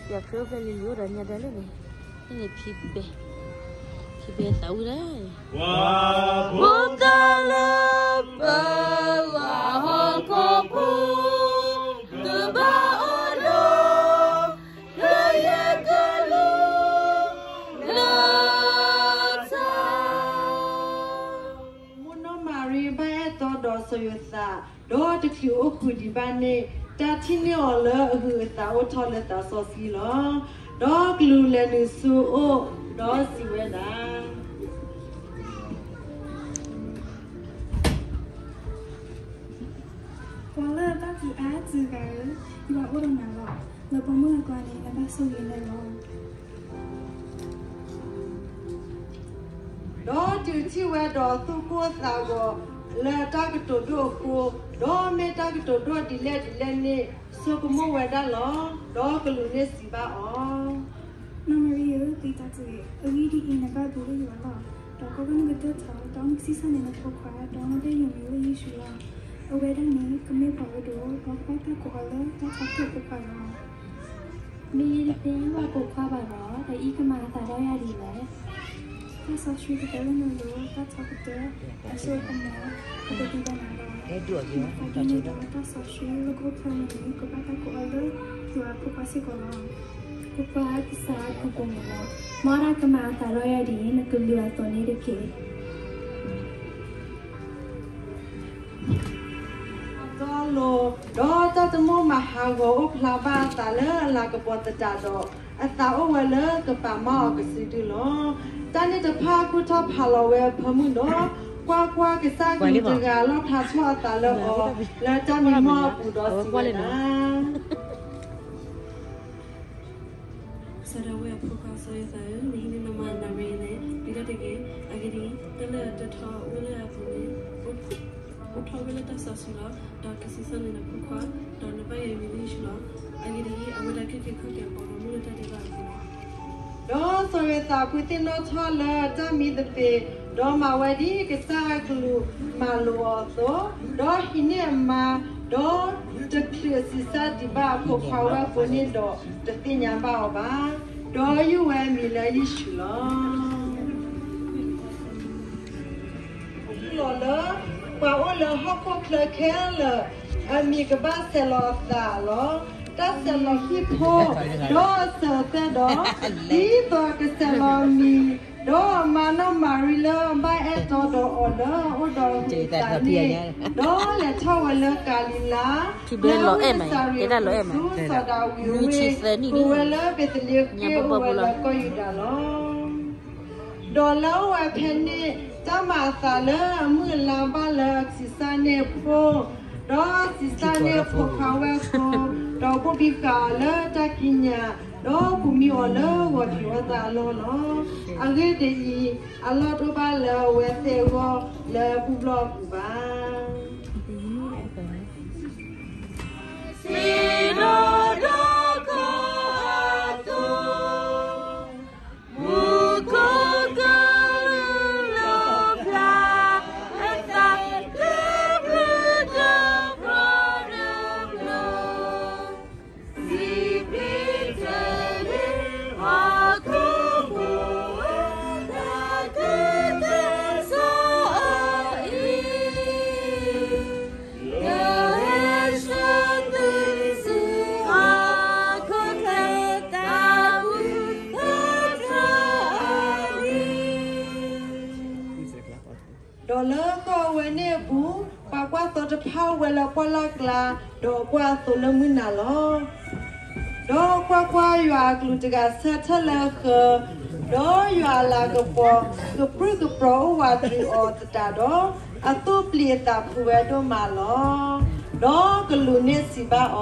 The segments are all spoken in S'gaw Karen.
ယၤခရၢဖဲလံၤလံၤအိၣ်ဒီးညါဒၣ်လဲၣ်န့ၣ်, န့ၣ်ဖံဘဲ, ဖံဘဲသးဝံၣ်ဒၣ်, ပှၤဖိသၣ်လၢပဂၤဟီၣ်ခိၣ်ဖိ, ကဘၣ်အိၣ်ဒီး ကယဲၢ်ကလူး လၢတၢ် မိၢ်နီၢ်မၤရံဘၣ်အဲၣ်တီဒီးစီၤယိၤသး, ဒီးတချုးအိၣ်ဃုာ်ဒံးဘၣ်န့ၣ်, တၢ်ထံၣ်န့ၢ်အီၤလၢအဟုးအသးအိၣ်ထီၣ်လၢသးစီဆှံလီၤ. ဒီးကလူးလဲၤနုာ်ဆူအအိၣ်, ဒီးစံးဝဲဒၣ် ပှၤလၢအဘၣ်ကွံာ်အါတဂၤဧၢ, ယွၤအိၣ်ဒီးနၤလီၤ. လၢပိာ်မုၣ်အကျါန့ၣ် နဘၣ်ဆိၣ်ဂ့ၤန့ၣ်လီၤ. ဒီးတုၤထံၣ်ဝဲဒီးသူၣ်ကိၢ်သးဂီၤလၢတၢ်ကတိၤဒိၣ်အဃိ, ဒီးမ့ၢ်တၢ်ကတိၤဒိၣ်ဒ်လဲၣ်ဒ်လဲၣ်န့ၣ် ဆိကမိၣ်ဝဲဒၣ်လီၤ. ဒီးကလူးန့ၣ်စံးဘၣ်အီၤ, နီၢ်မၤရံဧၢ, ပျံၤတၢ်တဂ့ၤ, အဂ့ၢ်ဒ်အံၤ, နဘၣ်ဘျုးလၢယွၤလီၤ. ဒီးကွၢ်ကွၢ်, နကဒၢထီၣ်, ဒီးနကဆံးစၢ်န့ၢ်နဖိခွါ, ဒီးနဘၣ်ယုၢ်အမံၤလၢယ့ၣ်ၡူးလီၤ. အဝဲဒၣ်န့ၣ် ကမ့ၢ်ပှၤအၢဒိၣ်, ဒီးကဘၣ်တၢ်ကိးအီၤလၢတၢ်ထီကတၢၢ်ဖိခွါလီၤ. မ့ၢ်ယတသ့ဘၣ်ပိာ်ခွါဘၣ်ဒီး, ဒီးအံၤကမၤအသးဒီးယၤဒ်လဲၣ်. တၢ်စီဆှံကတဲလၢနလိၤ, တၢ်ထီကတၢၢ်, အစိအကမီၤ, ကဒုးသ့ၣ်ညါနၤလီၤ. မၤသးဒ်န့ၣ်ဒီး တၢ်စီဆှံလၢကအိၣ်ဖျါလၢနလိၤ ကဘၣ်တၢ်ကိးအီၤလၢယွၤအဖိခွါစ့ၢ်ကီးလီၤ. ဖိခွါကစၢ်အကပူၤန့ၣ်လီၤ. မ်တၢ်ကမၤအသးဒီးယၤဒ်အံၤ, နကလုၢ်အသိးန့ၣ်တက့ၢ်. ဒီးတၢ်တမိၣ်မၤဟးဂီၤအိၣ်ဖျါဘၣ်အသးလၢအလၤကပီၤသတးဒီး, အသးအိၣ်ဝဲလၢကပာ်မၢ်အီၤကစုဒုလီၤ. တၢ်န့ၣ်တဖၣ်ကူၣ်ထီၣ်ဖးလီၤဝဲအဖၢမုၢ်ဒီး, ကွၢ်ကွၢ်, ကစၢ်ကလူးတဂၤလီၣ်ဖျါထီၣ်အသးလၢအီၤ လၢတၢ်မံမီၢ်အပူၤဒီးစံးဝဲဒၣ် စီၤဒၤဝံးအဖိခွါစီၤယိၤသးဧၢ, နဟံးန့ၢ်နမါနၤမရံန့ၣ် ပျံၤတၢ်တဂ့ၤ. အဂ့ၢ်ဒ်အံၤ, တၢ်လၢအဒၢထီၣ်အိၣ်လၢအပူၤန့ၣ် အိၣ်ထီၣ်ဝဲလၢတၢ်စီဆှံလီၤ. ဒီးကဆံးစၢ်န့ၢ်နဖိခွါ, ဒီးနဘၣ်ယုၢ်အမံၤလၢယ့ၣ်ၡူးလီၤ. အဂ့ၢ်ဒ်အံၤ, အဝဲဒၣ်ကက့ၤခီၣ်က့ၤအပှၤဂီၢ်မုၢ်လၢတၢ်ဒဲးဘးအပူၤလီၤ. ဒီးစီၤယိၤသးအဖုသ့ၣ်နီၣ်ထီၣ်လၢတၢ်မံသပ့ၤ, ဒီးမၤဝဲဒ်ကစၢ်အကလူးမၤလိာ်အီၤအသိး, ဒီးဟံးန့ၢ်အမါ, ဒီးတချုးအဆံးစၢ်ဒံးဘၣ်အဖိခွါဝဲအဃိန့ၣ်ဒီး, တသ့ၣ်ညါဘၣ်အီၤဘၣ်. ဒီးယုၢ်ဝဲအမံၤလၢယ့ၣ်ၡူးလီၤ. လီၤလၢ ပှၤအိၣ်လၢဟီၣ်ခိၣ်ချၢခဲလၢာ် အမံၤကဘၣ်ဆဲးလီၤအသးလီၤ. တၢ်ဆဲးလီၤဟံၣ်ဖိ, ဒီးအစၢၤအသွဲၣ်ဒီး, ဒ်သိးကဆဲးလီၤအမံၤ, ဒီးအမါနီၢ်မၤရံလၢအဘၣ်အဲၣ်တီဒီးအီၤလၢအအိၣ်ဒီးအဟုးအသးန့ၣ်, ဒီးလဲၤထီၣ်ဝဲလၢကၤလံၤလါ, လၢအဝ့ၢ်နစၤရ့းဆူစီၤဒၤဝံးအအိၣ်, အိၣ်ဝဲလၢဘ့းသလ့ဃ့ၣ်အိၣ်ဝဲလၢကီၢ်ယူဒၤလီၤ. ဒီးလၢအအိၣ်ဝဲဖဲန့ၣ်, တၢ်မၤအသးလၢအမုၢ်အလါဘၣ်လၢအကဆံးစၢ်န့ၢ်အဖိ, ဒီးဆံးစၢ်န့ၢ်အဖိခွါဝဲအဃိ, ဒီးဘိၣ်ဘံဃာ်အီၤလၢတၢ်ကံးညာ်, ဒီးပူၤမံအီၤလၢဂီၤဖံးအီၣ်သးအလီၢ်လီၤ. အဂ့ၢ်ဒ်အံၤ, အလီၢ်တအိၣ်ဘၣ်လၢအဝဲသ့ၣ်အဂီၢ်လၢဘူၣ်ဘျီၣ်အပူၤဘၣ်. ဒီးလၢကီၢ်ဝဲန့ၣ်အပူၤ, ပှၤကွၢ်သိတဖၣ်အိၣ်ဝဲလၢပှၢ်လၢ်ကျါ, ဒီးကွၢ်အသိလၢမုၢ်နၤလီၤ. ဒီးကွၢ်ကွၢ်, ယွၤအကလူးတဂၤဆၢထၢၣ်လၢအဃၢၤ, ဒီးယွၤအလၤကပီၤ ကပြုၢ်ကပြီၤအိၣ်ဝးတရံးအီၤသတးဒီး, အသူၣ်ပျံၤအသးဖုးဝဲဒိၣ်မးလီၤ. ဒီးကလူးန့ၣ်စံးဘၣ်အ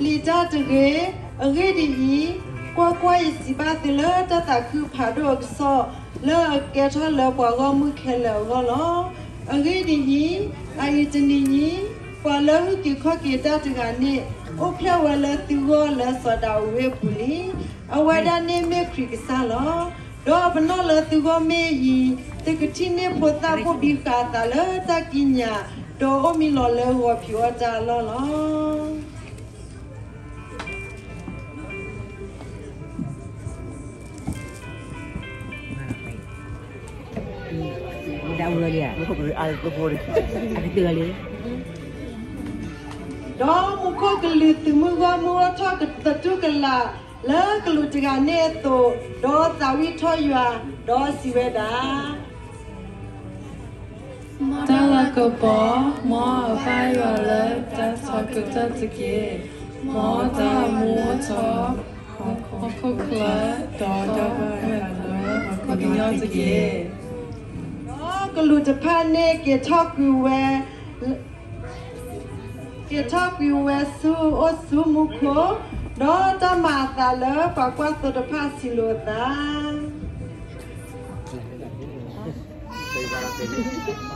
ီၤ ပျံၤတၢ်တဂ့ၤ. အဂ့ၢ်ဒ်အံၤ, ကွၢ်ကွၢ်, ယစံးဘၣ်သုလၢတၢ်သးခုဖးဒိၣ်အကစီၣ်, လၢအကဲထီၣ်လၢပှၤဂီၢ်မုၢ်ခဲလၢာ်အဂီၢ်လီၤ. အဂ့ၢ်ဒ်အံၤ, အအံၤတနံၤအံၤ, ပှၤလၢအအုၣ်က့ၤခီၣ်က့ၤတၢ်တဂၤန့ၣ်, အိၣ်ဖျဲၣ်ဝဲလၢသုဂီၢ်လၢစီၤဒၤဝံးအပူၤလံ. အဝဲဒၣ်န့ၣ်မ့ၢ်ခရံာ်ကစၢ်လီၤ. ဒီးပနီၣ်လၢသုဂီၢ်မ့ၢ်အံၤ, သုကထံၣ်န့ၢ်ဖိသၣ်ဘိၣ်ဘံဃာ်အသးလၢတၢ်ကံးညာ်, ဒီးအိၣ်မံလီၤလၢဂီၤဖံးအီၣ်တၢ်အလီၢ်လီၤ. ဒီးမူခိၣ်ကလူးသုးမုၢ်ဂီၢ်မုၢ်အိၣ်ထီၣ်သတူၢ်ကလာ်လၢကလူးတဂၤန့ၣ်အသိး, ဒီးသးဝံၣ်ထီၣ်ယွၤ, ဒီးစံးဝဲဒၣ်, တၢ်လၤကပီၤ, မ်အဘၣ်ယွၤလၢတၢ်ထီကတၢၢ်တက့ၢ်. မ်တၢ်အိၣ်မူအိၣ်ထီၣ်, ဟီၣ်ခိၣ်ချၢ, ဒီးတၢ်ဘၣ်ယွၤလၢပှၤကညီတက့ၢ်. ဒီးကလူးတဖၣ်န့ၣ်က့ၤထီၣ်ကွံာ်ဝဲ က့ၤထီၣ်ကွံာ်ဝဲဆူအိၣ်ဆူမူခိၣ်, ဒီးတၢ်မၤအသးလၢပှၤကွၢ်သိတဖၣ်စံးလိာ်အသး, စံးဘျုးပှဲၤ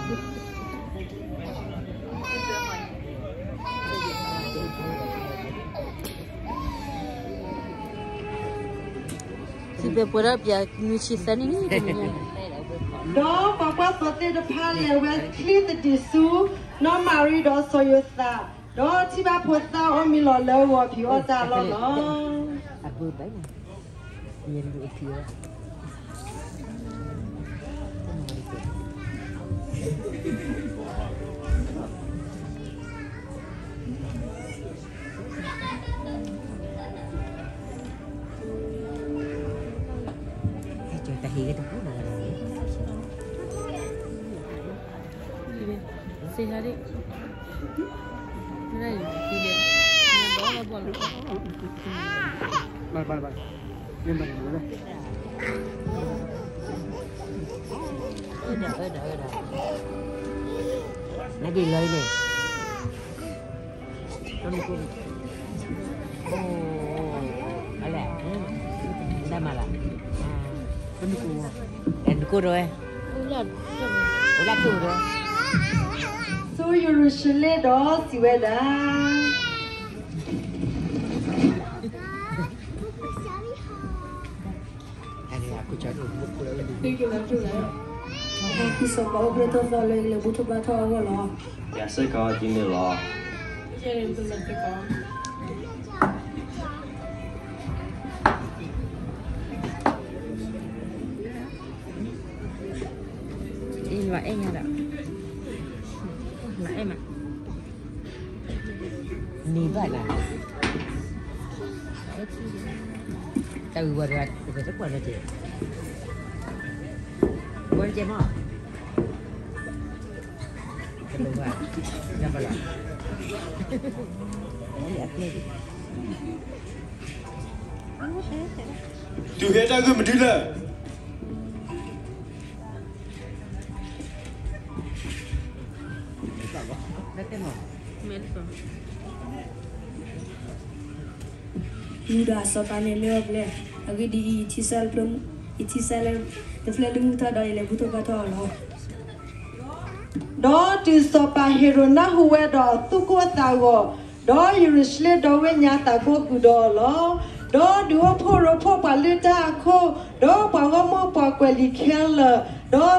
ဒီးပျၢ်နွံဆံသၢနံၣ်န့ၣ်, ဒီးပှၤကွၢ်သိသ့ၣ်တဖၣ်လဲၤဝဲချ့သဒံးဆူနီၢ်မၤရံဒီးစီၤယိၤသး, ဒီးထံၣ်ဘၣ်ဖိသၣ်အိၣ်မံလီၤလၢဂီၤဖံးအီၣ်တၢ်အလီၢ်လီၤ. နဒ်လီၤအံၤန့ၣ်, အလဲၣ်, ဒၣ်မၤလၢ်, နကိၢ်ဒီးဝဲ, အိၣ်လၢတိၢ်ဒီး, ဆူယရူၤၡလ့ၣ်ဒီးစံးဝဲဒၣ် သုစီၤပၤအိၣ်ဖျဲၣ်ထီၣ်သီလၢယလဲၤဘူၣ်ထီၣ်ဘါထီၣ်အဂီၢ်လီၤ. ယၤစ့ၢ်ကီးဒ်န့ၣ်လီၤ. အံၤလီၤအဲၣ်ညါဒီး, လီၤအဲၣ်မး, န့ၢ်ဘၣ်လၢ, တၢ်ဝံၤဝဲတဂၤ, တကွၢ်လၢက့ၤ, ဝဲက့ၤမး, တလိၣ်ဘၣ်, တဘၣ်လီၤ, တုၤဟဲတၢ်ဂ့ၢ်မနုၤလဲၣ်. ယူဒၤအစီၤပၤန့ၣ်မ့ၢ်အီၤဘျဲၣ်, အဂ့ၢ်ဒ်အံၤ, ယထံၣ်စၢ်လၢတဖျၢၣ်လုၢ်မုၢ်ထီၣ်ဒီး ယလဲၤဘူၣ်ထီၣ်ဘါထီၣ်အီၤလီၤ. ဒီးတုၤစီၤပၤဟ့ၤရိာ်နၢ်ဟူဝဲဒီးသူၣ်ကိၢ်သးဂီၤ, ဒီးယရူၤၡလ့ၣ်ဒီဝ့ၢ်ညါသးကိၢ်ဃုာ်ဒီးအီၤလီၤ. ဒီးဒုးအိၣ်ဖှိၣ်ရိဖှိၣ်ပှၤလုၢ်တၢ်အခိၣ်, ဒီးပှၤဂီၢ်မုၢ်ပှၤကွဲးလံာ်ခဲလၢာ်,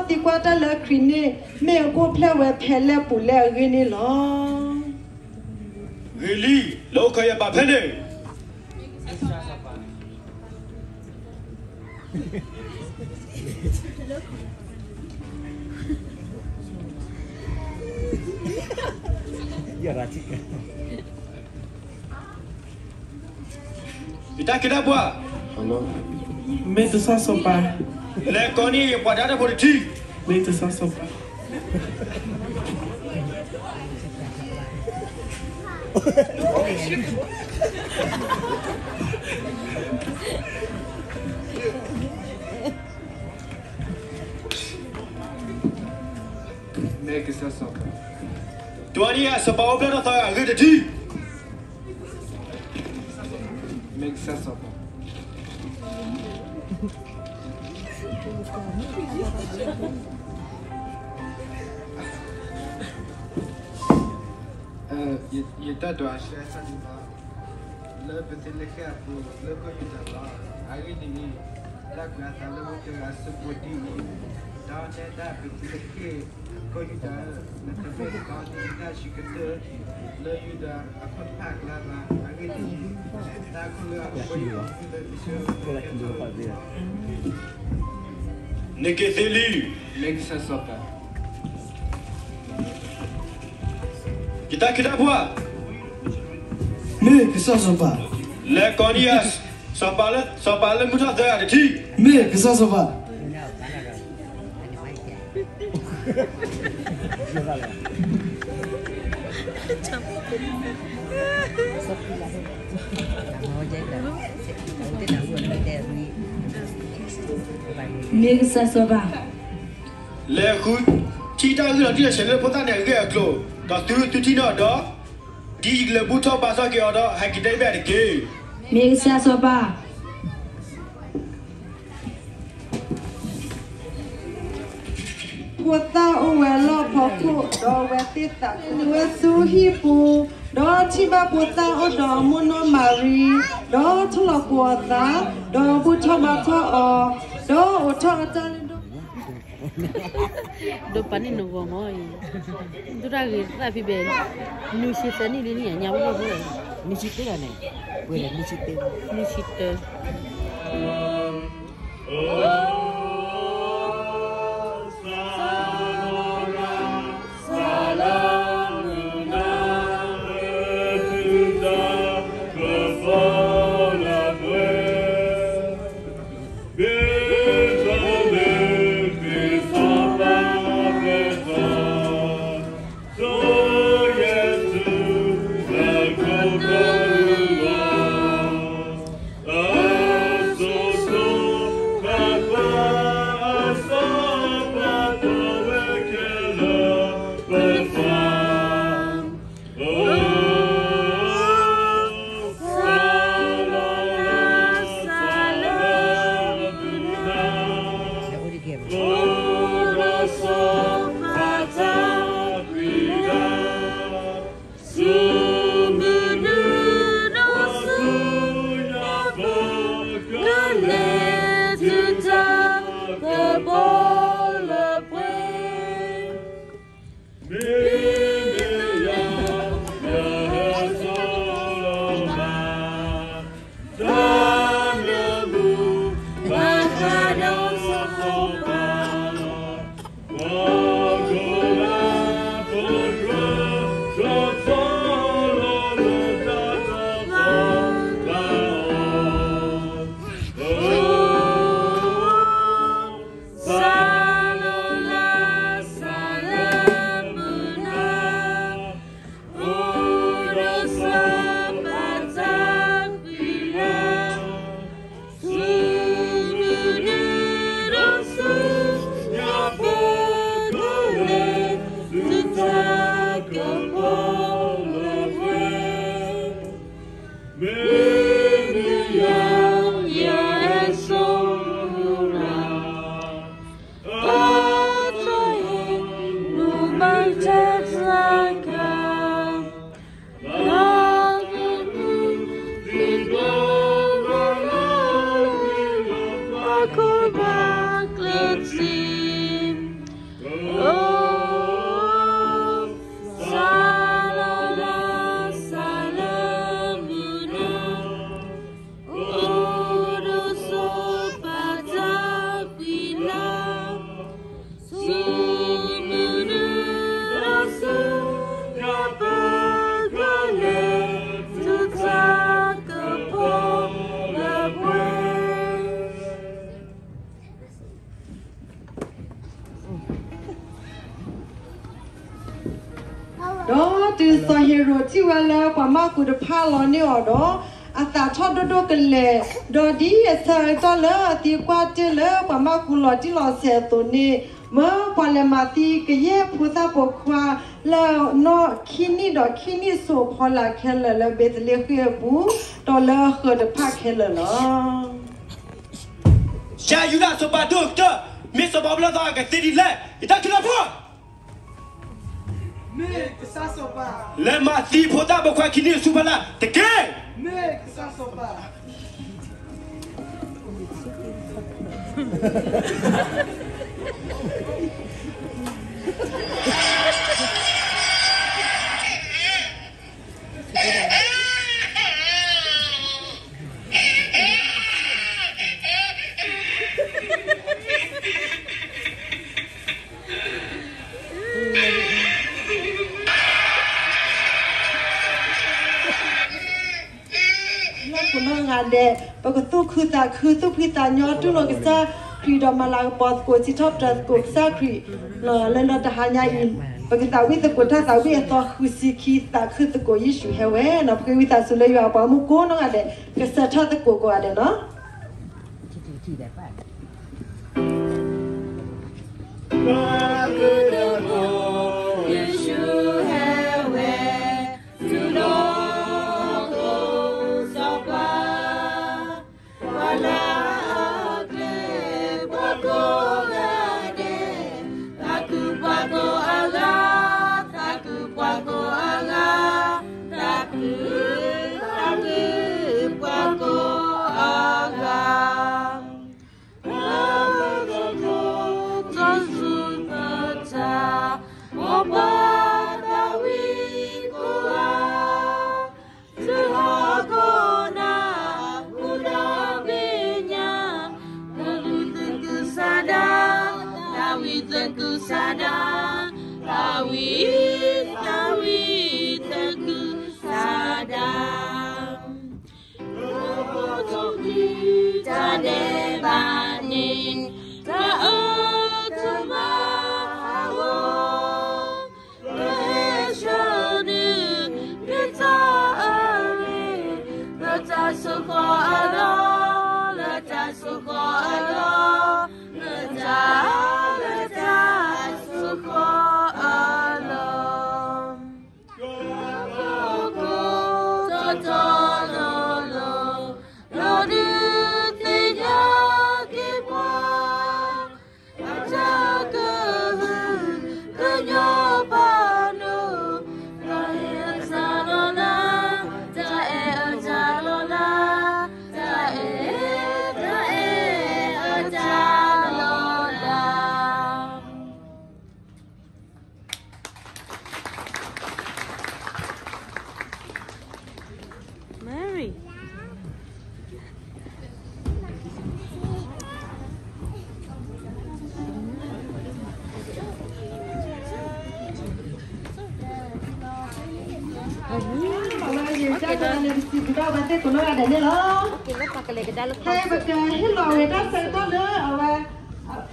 ဒီးသံကွၢ်တၢ်လၢခရံာ်န့ၣ် မ့ၢ်အအိၣ်ဖျဲၣ်ဝဲဖဲလဲၣ်ပူၤလဲၣ်အဂ့ၢ်န့ၣ်လီၤ. ဂ့ၤလံ, လၢအိၣ်ခိးယၤဘၣ်ဖဲန့ၣ် ယတၢ်ကဲတၢ်ပှၤ, မ့ၢ်တၢ်စီၤပၤ, လဲၤကိးန့ၢ်ယပှၤဒါတၢ်ဖိတထံ, မ့ၢ်တၢ်စီၤပၤ. မ့ၢ်ကစၢ်စီၤပၤ, ဒ်န့ၣ်အစီၤပၤအိၣ်ဖျဲၣ်ထီၣ်သီအဂ့ၢ်တထံၣ်, မ့ၢ်ကစၢ်စီၤပၤ. ယတၢ်ဒွးဆှဲသၣ်ဒံးဘၣ်, လၢပသ့လၢဃဲၣ်အပူၤ လၢကီၢ်ယူဒၤလီၤ. အဂ့ၢ်ဒ်အံၤ, တၢ်ကွဲးအသးလၢဝဲတဂၤအစုပူၤဒ်အံၤ, ဒီးတဲဒၣ် ပတံၤသက့ၣ် ကိးယူဒၤဧၢ, နတမ့ၢ်ကီးဒံးတၢ်ဆံးကတၢၢ် လၢယူဒၤအခိၣ်တဖၣ်အကျါဘၣ်. အဂ့ၢ်ဒ်အံၤ, တၢ်ခိၣ်လၢအကဘီယူၤအီၤလၢကစၢၢ် နက့ၤသ့လံ, မ့ၢ်ကစၢ်စီၤပၤ, ယတၢ်ခ့တၢ်ပှၢ်, မ့ၢ်ကစၢ်စီၤပၤ, လဲၤကိးန့ၢ်ယၤ စီၤပၤလၢ စီၤပၤလၢမုၢ်ထီၣ်သၢဂၤတထံၣ်, မ့ၢ်ကစၢ်စီၤပၤ. မ့ၢ်ကစၢ်စီၤပၤ, လဲၤဃုထံၣ်တၢ်ဂ့ၢ်လီၤတံၢ်လီၤဆဲးလၢဖိသၣ်န့ၣ်အဂ့ၢ်အကျိၤ, ဒီးသုသုထံၣ်န့ၢ်အီၤဒီး, ဒ်ယကလဲၤဘူၣ်ထီၣ်ဘါထီၣ်က့ၤအီၤဒီး ဟဲက့ၤတဲဘၣ်တက့ၢ်. မ့ၢ်ကစၢ်စီၤပၤ. ဖိသၣ်အိၣ်ဝဲလီၢ်ဖီခိၣ်, ဒီးအဝဲသ့ၣ်သးခုဝဲဆူဟံၣ်ပူၤ, ဒီးထံၣ်ဘၣ်ဖိသၣ်အိၣ်ဒီးအမိၢ်နီၢ်မၤရံ, ဒီးထိၣ်လီၤကိးအသး, ဒီးဘူၣ်ထီၣ်ဘါထီၣ်အီၤ, ဒီးအိးထီၣ်အတၢ်လၢဒိၣ် ဒိးပာ်န့ၢ်နဂီၢ်မီၢ်အံၤ, ဒိၣ်တၢ်ဂ့ၤသၣ်ဖံဘဲ, နွံဆံသၢနံၣ်လံန့ၣ် ညါဝဲၢ်ဖိ, နွံဆံသၢနံၣ်, နွံဆံသၢ, နွံဆံသၢ. ဒီးတုၤစီၤဟ့ၤရိာ်ထံၣ်ဝဲလၢပှၤမၢ်ကူးတဖၣ်လီၤန့ၢ်အီၤဒီး, အသးထီၣ်ဒိၣ်ဒိၣ်ကလဲာ်, ဒီးဒ်အဆၢကတီၢ်လၢအသံကွၢ်တ့ၢ်လၢပှၤမၢ်ကူးလီၤတံၢ်လီၤဆဲးအသိးန့ၣ်, မၢပှၤလဲၤမၤသံကယဲၢ်ဖိသၣ်ပိာ်ခွါလၢနီၢ်ခံနံၣ်ဒီးခံနံၣ်အစိၤအဖီလာ်ခဲလၢာ် လၢဘ့းသလ့ဃ့ၣ်အပူၤ, ဒီးလၢဃၢၤတဖၣ်ခဲလၢာ်လီၤ. ယၤယူဒၤစီၤပၤဒိၣ်ကတၢၢ်, မ့ၢ်စီၤပၤဘျၢသီအကသ့ဒ်လဲၣ်, ယတၢ်ထုးလီၤဖိ မ့ၢ်ကစၢ်စီၤပၤ, လဲၤမၤသံဖိသၣ်ပိာ်ခွါခံနံၣ်အစိၤဖီလာ်တက့ၢ်. မ့ၢ်ကစၢ်စီၤပၤ. လၢပနီၢ်ဂၤဒဲး ပကသူၣ်ခုသးခု သူၣ်ဖှံသးညီ တူၢ်လိာ်ကစၢ်ခရံာ်ဒီးမၤလၤကပီၤသကိး စံးထီၣ်ပတြၢၤသကိးကစၢ်ခရံာ် လၢနီၢ်တဟါညါအံၤ ပကသးဝံၣ်သကိးတၢ်သးဝံၣ်အသီ ဃုဆံခံ သးခုသကိးယ့ၣ်ၡူးဟဲဝဲနီၤ. ပဃ့ဝံသးစူၤလၢယွၤအပှၤမုၣ်ကိးနီၢ်ဂၤဒဲး ကစၢၢ်ထီၣ်သကိးကိးဂၤဒဲးနီၤ. ယ့ၣ်ၡူးဟဲဝဲ သုးလီၢ်ခိၣ်စီၤပၤ ပှၤလၢအကျဲၤပှၤကိးဂၤဒဲး, သးခုပှၤကိးအဂၤ, သးခုပှၤကိးအဂၤ, သးခု, သးခုပှၤကိးအဂၤ စီၤစုၤပတၢ် မိၢ်ပၢ်သးဝံၣ်ကိးဂၤ, သုးဟီၣ်ခိၣ်နၢ် ပူၤဒီဘ့ၣ်ညါ, သးဝံၣ်သးခုစၢ်ဒၣ်, သးဝံၣ်သးခုစၢ်ဒၣ်, သးဝံၣ်, သးဝံၣ်သးခုစၢ်ဒၣ် တၢ်ဒဲးဘးန့ၣ် တၢ်အၢတမၤဟးဂီၤ, ကဟဲဆှၢနုာ် နတၢ်အၢန့ၣ် လၢတၢ်ဆိၣ်ဃီအလီၢ်, လၢတၢ်ဆိၣ်ဃီအလီၢ်, လၢတၢ်, လၢတၢ်ဆိၣ်ဃီအလီၢ် တီတီလိၤလိၤ, ဒီးဒုးသ့ၣ်ညါက့ၤပှၤ, အတၢ်ကဟုကညီဘၣ်နၤ, တၢ်အဲၣ်အတၢ်လီၤလး, တၢ်အဲၣ်, တၢ်အဲၣ်, တၢ်အဲၣ်အတၢ်လီၤလး Mary. အဝဲယတၢ်ကလဲၤတစံးဘျုးဘၣ်ပှၤသ့ၣ်ကိးနီၢ်ဂၤဒဲးန့ၣ်လီၤ. ဟဲပကဟ့ၣ်လီၤဝဲတၢ်ဆၢကတီၢ်လၢအဝဲ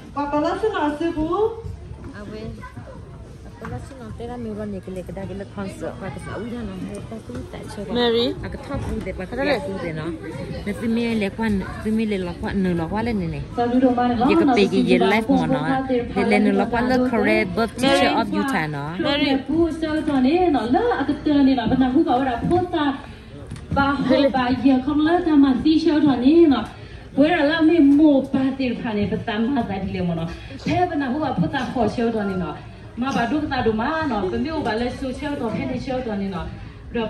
ပှၤပၢၤလီၢ်ဆ့ၣ်နီၤအစုပူၤ အဝဲ ပၢၤလီၢ်ဆ့ၣ်နီၤတဲဒၣ်မ့ၢ်ဘျီန့ၣ် ကလဲၤကဒါက့ၤလၢ concert ပှၤကသးဝံၣ်တၢ်နီၤ ဟဲတၢ်သူၣ်သးဆၢ Mary အကထီၣ်ပူၤသ့ၣ် ပှၤကလဲၤပူၤသ့ၣ်နီၤ နသုမ့ၢ်လဲၤကွၢ် သုမ့ၢ်လဲၤလီၤကွၢ် နုာ်လီၤကွၢ်လၢန့ၣ်န့ၣ် ယကပ့ၤက့ၤယ live မ့ၢ်နီၤ လဲၤလဲၤနုာ်လီၤကွၢ်လၢ Karen Baptist Church of Utah နီၤ ပူၤဆၢကတီၢ်န့ၣ်နီၤ လၢအကတၢၢ်န့ၣ်နီၤ ပနၢ်ဟူဘၣ်ဝဲဒၣ်ဖိသၣ် ဘၣ်ဟီၣ်ဘၣ်ယၢၢ်ခီဖျိလၢတၢ်မၤသံဆၢကတီၢ်န့ၣ်နီၤ ပဝဲဒၣ်လၢအမ့ၢ်မိၢ်ပၢ်သ့ၣ်တဖၣ်န့ၣ် ပသးမၤသးဒ်လဲၣ်မ့ၢ်နီၤ ဖဲပနၢ်ဟူဘၣ်ဖိသၣ်ဟီၣ်ဆၢကတီၢ်န့ၣ်နီၤ မၤဘၣ်ဒိပသးဒိၣ်မးနီၤ ပမ့ၢ်အိၣ်ဘၣ်လၢစိၤဆၢကတီၢ်ဖဲန့ၣ်ဆၢကတီၢ်န့ၣ်နီၤ ဒီး